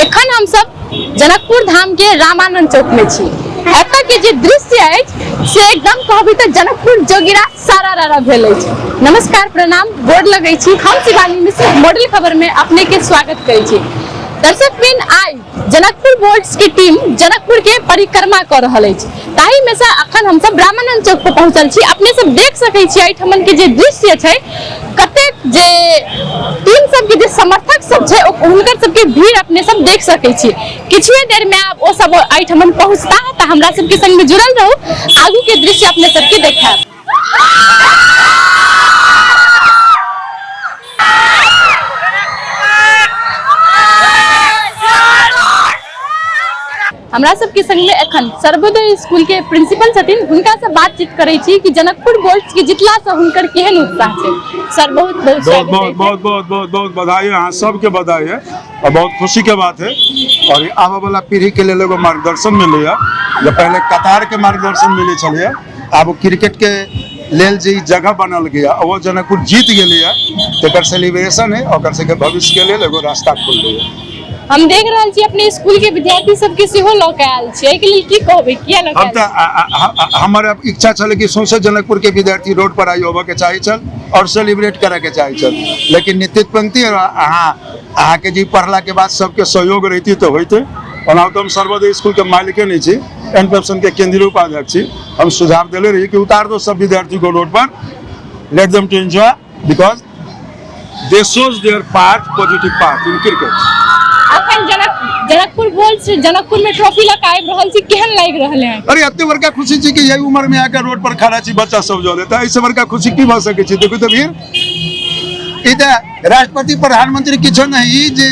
एखन हम सब जनकपुर धाम के रामानंद चौक में छी। एतऽ के जे दृश्य अछि से एकदम कहबी तऽ जनकपुर जोगिरा सारा रारा भेल अछि। नमस्कार, प्रणाम, गोर लगै छी। हम शिवानी मिश्र मॉडल खबर में अपने के स्वागत करै छी। दर्शक बिन, आइ जनकपुर बोल्ट्स के टीम जनकपुर के परिक्रमा कर रहल अछि, ताहि में से अखन हम सब रामानंद चौक पर पहुंचल छी। अपने सब देख सकै छी एहिठमन के जे दृश्य छै, कतेक जे टीम सबके जे समर्थक सब छै हुनकर सबके भीड़ अपने सब देख सकै छी। किछुए देर में आब ओ सब एहिठमन पहुंचता, तऽ हमरा सबके संग में जुड़ल रहू, आगू के दृश्य अपने सबके देखायब। हमरा सबके संग में एखन सर्वोदय स्कूल के प्रिंसिपल छथिन, हुनका से बातचीत करै छी कि जनकपुर बोल्ट्स के जितला से हुनकर केहन उत्साह छै। सर, बहुत बहुत बहुत स्वागत बहुत अछि। बहुत बहुत बहुत बहुत बधाई है, अहाँ सबके बधाई है और बहुत खुशी के बात है और ई आबऽ वाला पीढ़ी के लेल एगो मार्गदर्शन मिलैया। जे पहले कतार के मार्गदर्शन मिलै छलैया, आब क्रिकेट के लेल जे ई जगह बनल गया, वो जनकपुर जीत गेलैया, तेकर सेलिब्रेशन है। ओकर सबके भविष्य के लेल एगो रास्ता खुल गया। हम देख रहल छी अपने स्कूल के विद्यार्थी सबके सेहो लऽ के आयल छी, एहिके लेल की कहबै, किया लऽ के हम आयल तऽ हमर अब इच्छा छलै कि सौंसे जनकपुर के विद्यार्थी रोड पर आई होबऽ के चाही छल और सेलिब्रेट करे के चाही छल, लेकिन निश्चित पंक्ति और अहाँके जी पढ़ला के बाद सबके सहयोग रहिती तऽ होइते। ओना तऽ हम सर्वोदय स्कूल के मालिके नहीं छी, एन के केंद्रीय उपाध्यक्ष छी। हम सुझाव देले रही कि उतार दो सब विद्यार्थी को road per, let them to enjoy because they shows their part, positive part in cricket. अखन जनकपुर बोल जनकपुर में ट्रॉफी लऽ के आबि रहल छी, केहन लागि रहल है? अरे, एते बड़का खुशी छी कि यही उम्र में आके रोड पर खड़ा छी बच्चा सब जरे, तऽ एहिसँ बड़का खुशी की भऽ सकै छै? देखू तऽ भीड़, ई तऽ राष्ट्रपति प्रधानमंत्री किछो नहीं, ई जे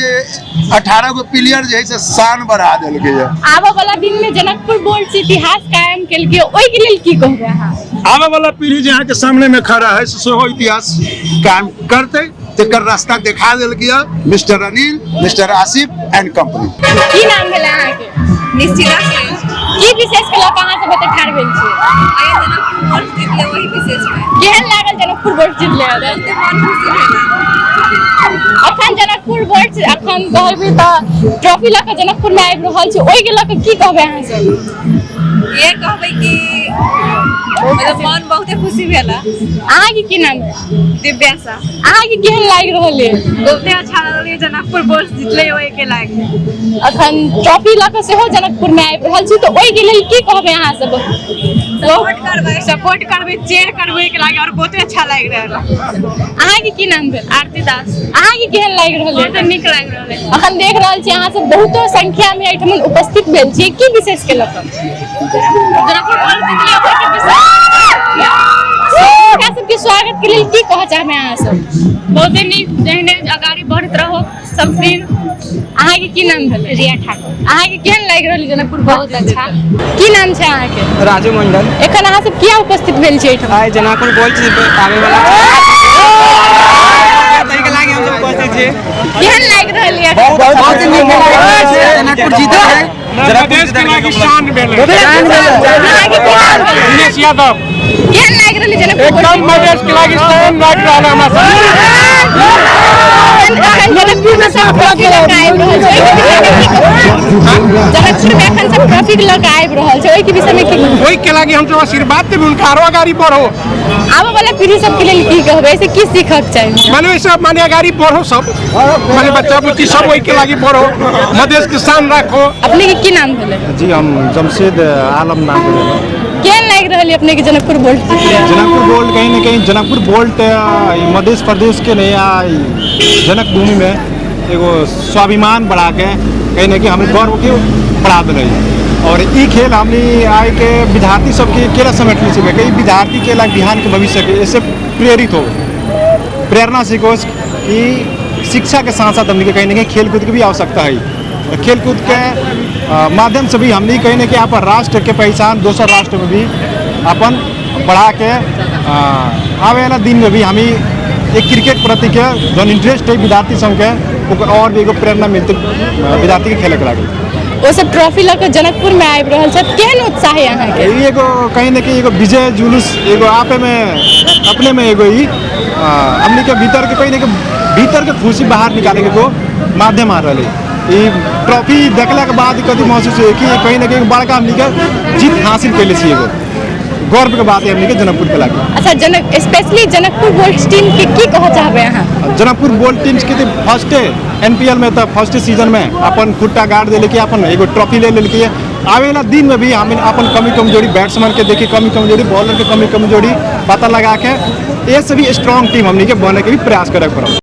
18 गो प्लेयर जे है से शान बढ़ा देलकै है। आबऽ वाला दिन में जनकपुर बोल्ट्स इतिहास कायम केलकै, ओहि के लेल की कहबै अहाँ? आबऽ वाला पीढ़ी जे अहाँके सामने में खड़ा है से सेहो इतिहास कायम करतै, तेकर रास्ता देखा देलकै है mister Anil, mister Asif and company. की नाम भेल अहाँके? निश्चिता सिंह। की विशेष के लऽ कऽ अहाँ सब एतऽ ठाढ़ भेल छी? आइ जनकपुर बोल्ट जीतले, वही विशेष में। केहन लागल जनकपुर बोल्ट जीतले? बहुते मन खुशी भेल। अखन जनकपुर बोल्ट अखन कहबै तऽ ट्रॉफी लऽ कऽ जनकपुर में आबि रहल छै, ओहि के लऽ कऽ की कहबै अहाँ सब? ये कहबै कि मतलब मन बहुते खुशी भेल। अहाँके की नाम है? दिव्या शाह। अहाँके केहन लागि रहल है? बहुते अच्छा लगल, जनकपुर बोल्ट जीतले ओहि के लागि। अखन ट्रॉफी लऽ कऽ सेहो जनकपुर में आबि रहल छी, तऽ ओहि के लेल की कहबै अहाँ सब? सपोर्ट करबै, सपोर्ट करबै, चेयर करबै के लागि और बहुते अच्छा लागि रहल। अहाँके की नाम भेल? आरती दास। अहाँके केहन लागि रहल है? बहुत नीक लागि रहल है। अखन देख रहल छी अहाँ सब बहुतो संख्या में एहिठाम उपस्थित भेल छी, की विशेष के लऽ कऽ? जनकपुर बोल्ट जीतले ओहि के विशेष। हुनका सबके स्वागत के लेल की कहऽ चाहबै अहाँ सब? बहुते नीक, एहने अगाडि बढ़ैत रहो सब टीम। अहाँके की नाम भेल? रिया ठाकुर। अहाँके केहन लागि रहल जनकपुर? बहुत अच्छा। की नाम छै अहाँके? राजू मंडल। एखन अहाँ सब किया उपस्थित भेल छी एहिठाम? आइ जनकपुर बोल्ट आबै वाला ताहिके लागि हमसब उपस्थित छी। केहन लागि रहल यऽ? बहुत नीक लागल छै, जनकपुर जीतल है। देश के लागि शान भेलै। अहाँके की नाम भेल? दिनेश यादव। केहन लागि रहल जनकपुर? एकदम मधेश के लागि शान लागि रहल है हमरा सब। एखन जनकपुर में सब ट्रॉफी लऽ कऽ आबि रहल छै, ओहिके विषयमे की कहब? जनकपुर में एखन सब ट्रॉफी लऽ कऽ आबि रहल छै, ओहिके विषयमे की कहब? ओहि के लागि हमसब आशीर्वाद देबै हुनका, आरो अगाडि बढ़ो। आबऽ वाला पीढ़ी सबके लेल की कहबै, ऐसे की सीखक चाही? माने ओहि सब माने अगाडि बढ़ो सब, माने बच्चा बुच्ची सब ओहि के लागि बढ़ो, मधेश के शान राखो। अपने के की नाम भेलै? जी, हम जमशेद आलम नाम भेलै। केहन लागि रहल यऽ अपने के जनकपुर बोल्ट जीतले? जनकपुर बोल्ट कहीं ना कहीं जनकपुर बोल्ट ई मध्य प्रदेश के नहीं आ ई जनक भूमि में एगो स्वाभिमान बढ़ा के कहीं ना कहीं हमें गर्व के बढ़ा दिले। और ई खेल हमनी आइ के विद्यार्थी सबके केला समेटने छै कि विद्यार्थी के लाग बिहान के भविष्य के ऐसे प्रेरित हो, प्रेरणा सीखो कि शिक्षा के साथ साथ हमनी के कहीं ना कहीं खेल कूद के भी आवश्यकता है। तो खेल कूद के माध्यम से भी हमनी कहीं ना कहीं अपन राष्ट्र के पहचान दोसर राष्ट्र में भी अपन बढ़ा के आवे वाला दिन में भी हमी एक क्रिकेट प्रति के जौन इंटरेस्ट है विद्यार्थी सबके, ओकर और भी एगो प्रेरणा मिलते विद्यार्थी के खेले के लागी। ओ सब ट्रॉफी लऽ कऽ जनकपुर में आबि रहल छथि, केहन उत्साह है अहाँके? ई एगो कहीं ना कहीं एगो विजय जुलूस एगो आपे में अपने में एगो ई हमनी के भीतर के कहीं ना कहीं भीतर के खुशी बाहर निकाले के एगो माध्यम आ रहल है। ई ट्रॉफी देखला के बाद कथी महसूस होइए कि कहीं ना कहीं बड़का हमनी के जीत हासिल कैले छी, एगो गर्व के बात है हमनी के जनकपुर के लागी। अच्छा, जनक स्पेशली जनकपुर बोल्ट टीम के की कहऽ चाहबै अहाँ? जनकपुर बोल्ट टीम के फर्स्ट एनपीएल में तऽ फर्स्ट सीजन में अपन खुट्टा गाड़ देलकै, अपन एगो ट्रॉफी ले लेलकै। आवे वाला दिन में भी हम अपन कमी कमजोरी, बैट्समैन के देखी कमी कमजोरी, बॉलर के कमी कमजोरी पता लगा के ये सभी स्ट्रॉन्ग टीम हमनी के बने के भी प्रयास करे पड़ल।